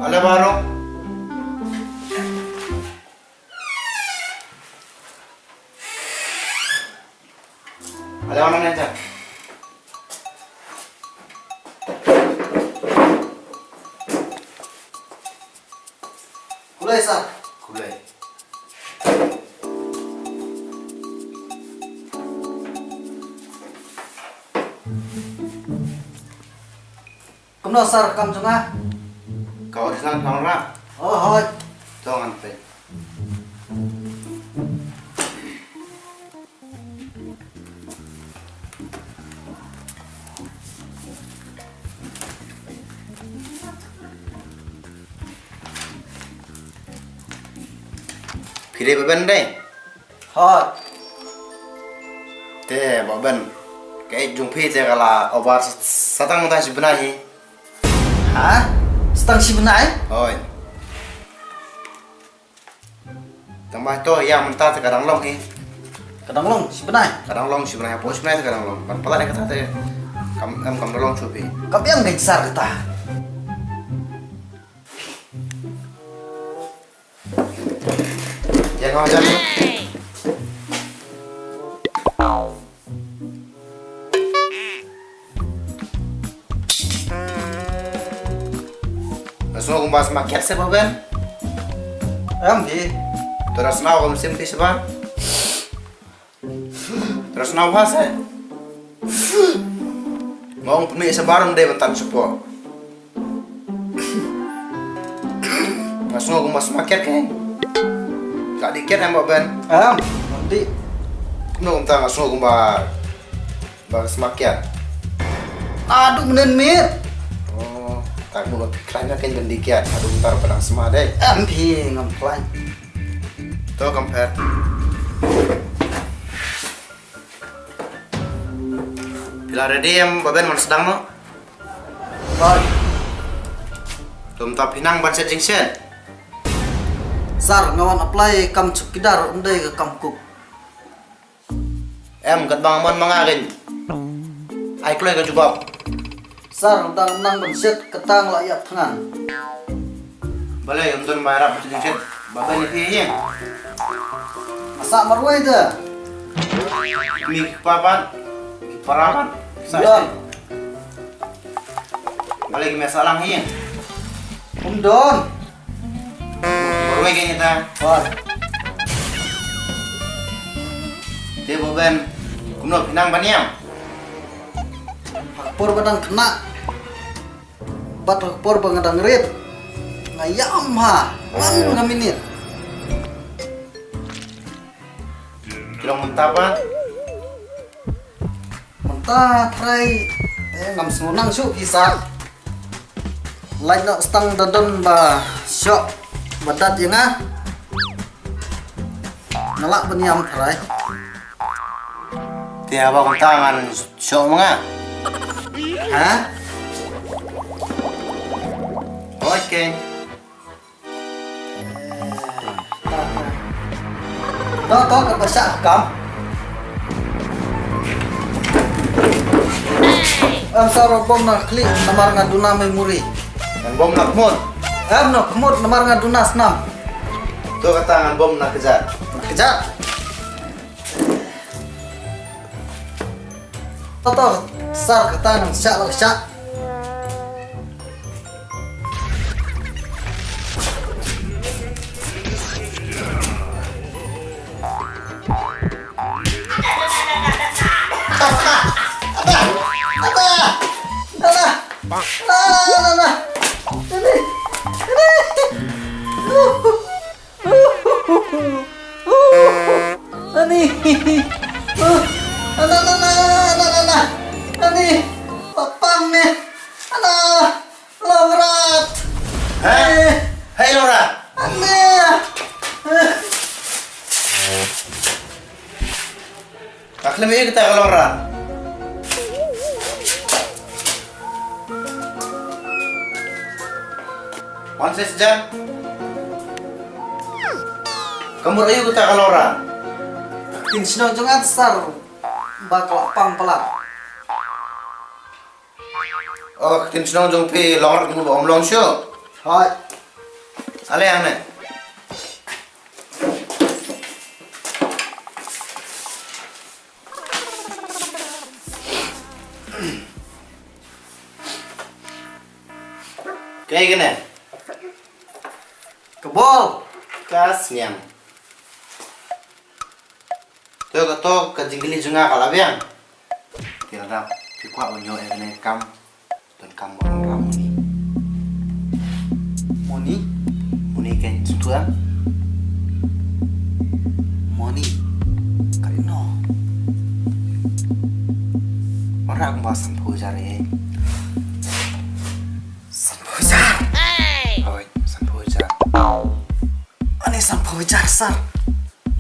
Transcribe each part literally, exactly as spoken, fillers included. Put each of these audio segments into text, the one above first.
Ale baroh. Ale, wan nangta. Khublei sir. Khublei. Kumno sir, kam jong nga? Ka original pynrap. Oh, hooid. To ngan peit. Phi dei Bah Ben dei? Hooid. Te Bah Ben, ka age jong phi te ka la over sa, sa tang tang shi bnai hi. Ha? Sa tang shi bnai? Hooid. Tang ba to ïa mynta te ka dang long hi. Ka dang long shi bnai? Ka dang long shi bnai, hapoh shi bnai te ka dang long. Ban palat ïa kata te kam, em, kam da long shuh phi. Kam biang kein sir kata. Ïa nga jan. Nga sngew kumba sma kiad se Bah Ben. Em phi. To da sma kum sim phi se ba. Terus nawa se. Nga ong pynmih shabar ym dei ban tan shapoh. Nga sngew kumba sma kiad kein. Ka dei kiad em Bah Ben? Em, ym dei. Kumno kumta nga sngew kumba ba sma kiad? Naduh mynnin miet. Oh, tak mut phi khlaiñ na kein ban dei kiad. Haduh mynta ruh ka dang sma dei. Em phi, ngam khlaiñ. To kam pher. Phi la ready em Bah Ben, wan sdang noh. Hooid. To mynta phi nang ban shet jingshet? Sir, nga wan apply kam chowkidar, ym dei ka kam cook. Em, katba nga mon ma nga kein. Ai kloi ka jubab. Sir, nga dang nang ban shet, kata nga la ïap thngan. Balei ym don ba ïarap ban shet? Ba ban ïa phi ïa. Nga sah marwei te. Kmie ki kpa pat, ki para pat, ki sah. Don. Balei kim ïa sah lang ïa. Ym don. Marwei kein ïa ta. Hooid. Te Bah Ben, kumno phi nang ban ïam? Ha ka por ba dang khynnah bad ha ka por ba nga dang rit, nga ïam ha man ka minit. Ki long mynta pat? Mynta trai, eh, ngam sngew nang shuh phi sah. Lait noh tang da don ba shoh ba dat ïa nga. Nga lah ban ïam trai. Te haba kumta ngan shoh ma nga. Ha? Okay. To, to, kaba shah kam. Em, sa ruh bom na khlieh namar nga duna memory. Ngan bom na khmut. Em, na khmut namar nga duna snam. To kata ngan bom na kjat. Na kjat. To, to, sir, kata ngan shah la shah. Ani. Ana, ana, ana, ana, ana. Ani. Papang ni. Ana. Longrat. Hei. Hei, Longrat. Ani. Ka khlem ïa kita ka Longrat. Pang sa shisha. Ka mut aïu kata ka longrar? Ktien shnong jong nga sir, ba ka la pang palat. Oh, ktien shnong jong phi longrar ka mut ba ym long shuh. Hooid. Ale hangne. Kaei kane? Ka bol. Ka sniang. To kato ka jingkylli jong nga ka la biang. Te lada phi kwah ban ïoh ïa kane ka kam, donkam ban wanrah moni. Moni? Moni kein, sngewthuh em? Moni? Kaei no? Wanrah kumba sanphew hajar ïa. Sanphew hajar? Hooid, sanphew hajar. Ani sanphew hajar sir.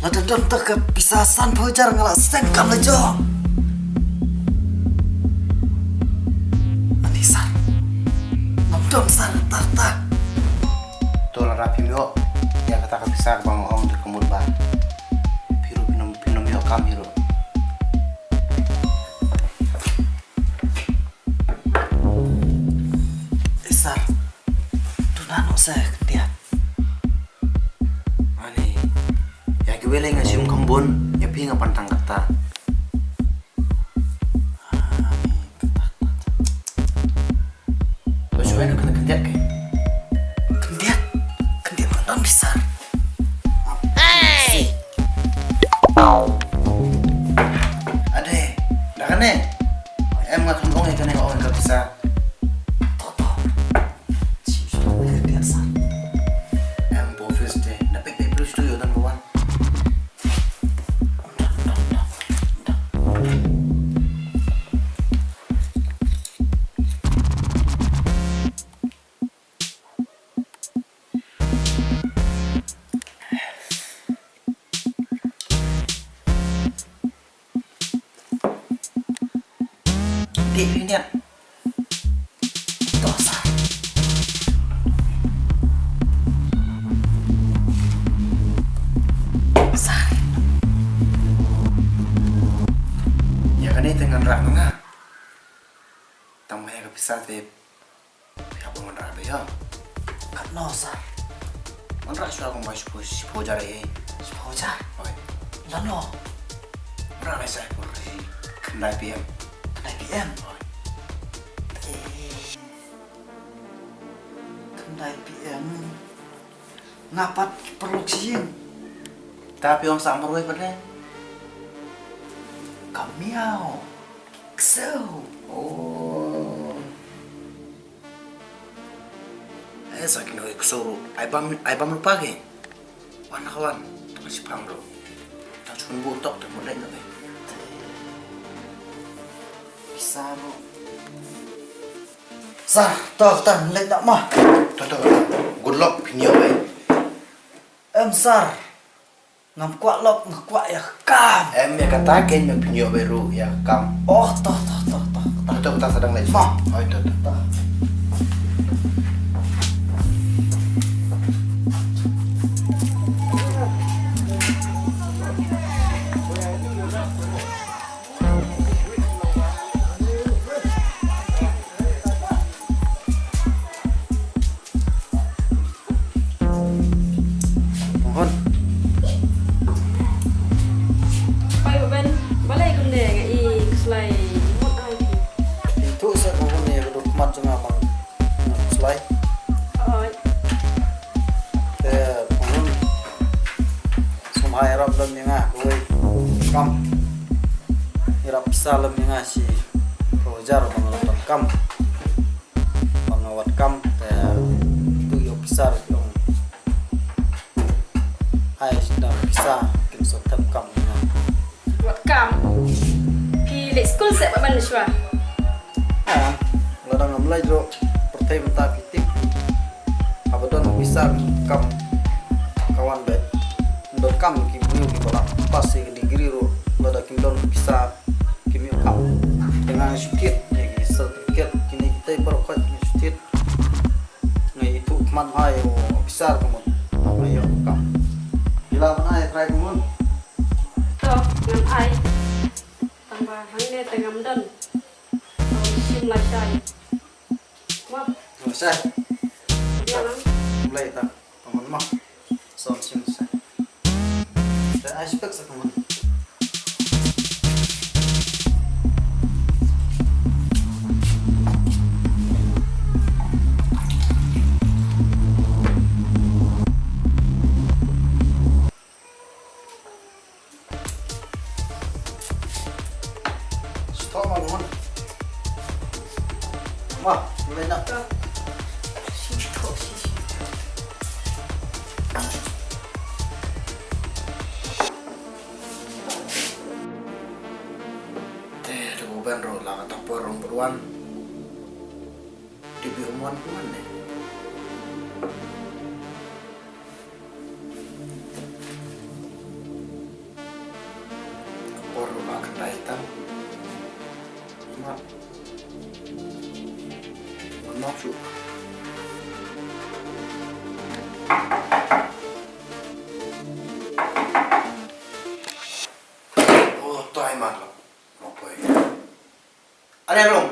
Lada don ta ka pisa sanphew hajar nga la seng kam la jong. Ani sir. Ngam don sir, ta ta. To lada phim ïoh ïa kata ka pisa kaba nga ong te ka mut ba phi ruh phin ym, phin ym ïoh kam hi ruh. Eh sir. Duna noh sa khyndiat. Ani, ïa kiwei lei nga shim kham bun, ïa phi nga pan tang katta. Ani, katta, katta. To shu ai noh khyndiat, khyndiat kein. Khyndiat? Khyndiat ka dang pisa. Hey! Ade, da kane. Em, nga khlem ong ïa kane, nga ong ïa ka pisa. To, to. Em, office te. Da pek pek plus tu yo dan bawan. Dih, dih, dih. Tuh, sir. Sir. Ïa kane te ngan rah ma nga. Tang ba ïa ka pisa te Phi hap ban wanrah bha ïa. Katno sir? Wanrah shuwa kumba shiphew, shiphew hajar eh. Shiphew hajar? Hooid. Lano? Wanrah lai sa por shi khyndai P M. Khyndai P M? Hooid. Eh. Khyndai P M. Nga pat ki paralok sha ïing. Ta phi ong sa marwei pat ne? Ka miaw. Ki ksew. Oh. Eh, sa kino ki ksew ruh. Ai bam, ai bam lypa ki. Wan ka wan. Tang shi pang ruh. Tang shun bu tok tang mut leit na ki. Pisa ruh. Sir, to, to, leit noh ma. To, to, to. Good luck, phin ïoh bha. Em, sir. Ngam kwah lok, nga kwah ïa ka kam. Em, ïa kata kein, me phin ïoh bha ruh ïa ka kam. Oh, to, to, to, to, to. To, to, to, sa dang leit. Ma. Oi, to, to. To. Hon. Pai ba ben, balei kumne nga i khuslai mut ai. Tu sa ko ne ko mat jong nga bang khuslai. Oi. Te hon. Sum hai rap lem ïa nga, wei kam. Ïarap pisa lem ïa nga shi phew hajar ba nga la kam. Ba nga wad kam te tu ïoh pisa ruh ki ong. Ai sdang pisa kin sa thep kam ïa nga. Wad kam. Phi leit skul seh ba ban shuwa. Ah, lada ngam leit ruh pyrthei mynta phi tip. Haba don pisa kam ka wan beit. Don kam ki briew kiba la pass ïa ki degree ruh lada kim don pisa kim ïoh kam. Te nga shu thied ïa ki certificate kine kitai baroh khoit nga shu thied. Nga ithuh ki Man ai u officer ka mut. Ai ïoh kam. Phi lah ban ai trai ka mut. To, ngan ai. Tang ba hangne te ngam don. Tang shim lashai. Mo. Lashai. Ïa lang. Blei ta. Tang man mo. Som shim lashai. Te ai spek sa ka mut. Stop, ma, ma. Ma, ma, na. Te, te, u Ben ruh la kata por ruh ym pat wan. Te, bi ym wan, wan ne. Por ruh ba kynrai tam. Mat. Mat shuh. Oh, tai mat lah. Mat poi. Are rong.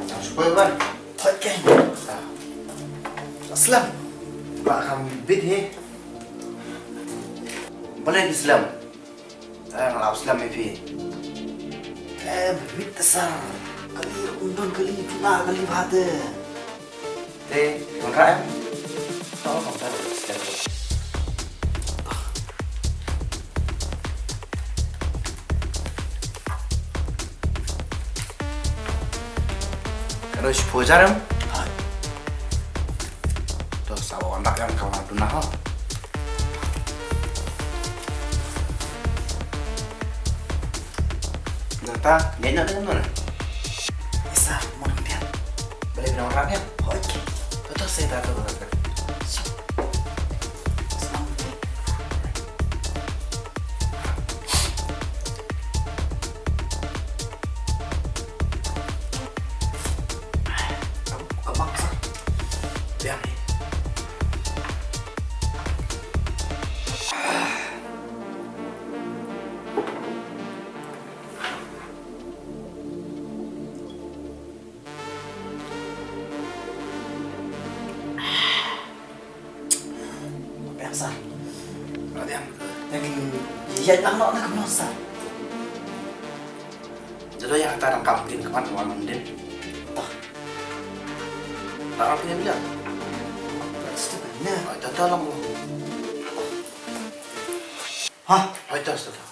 Nang shu poi ban. Hoi keng. Ah. Aslam. Ba kham bit hi. Balei phi slem? Eh, nga la slem ïa phi. Eh, bit sir. Kali ym don kali tuna kali bhate. Te, wanrah em? To, wanrah em. Ka dei shiphew hajar em? Hooid. To, sa wanrah em, ka la duna ho. Nangta, ngeit noh ne ngam noh? Isa, mon khyndiat. Balei phi nang wanrah biang? Hooid. To, to, sa ïa ta to, to, to. Sa. Sa nang khyndiat. Ka, ka bang sa. Biang ni. Biang sa. Biang. Yang ïaid lang noh na kumno sa. Jado ïa kata dang kam kin kman wan mendin. Tah. Tah kin biang. Plastik ne. Ai tah tah lang. Ha, ai tah tah.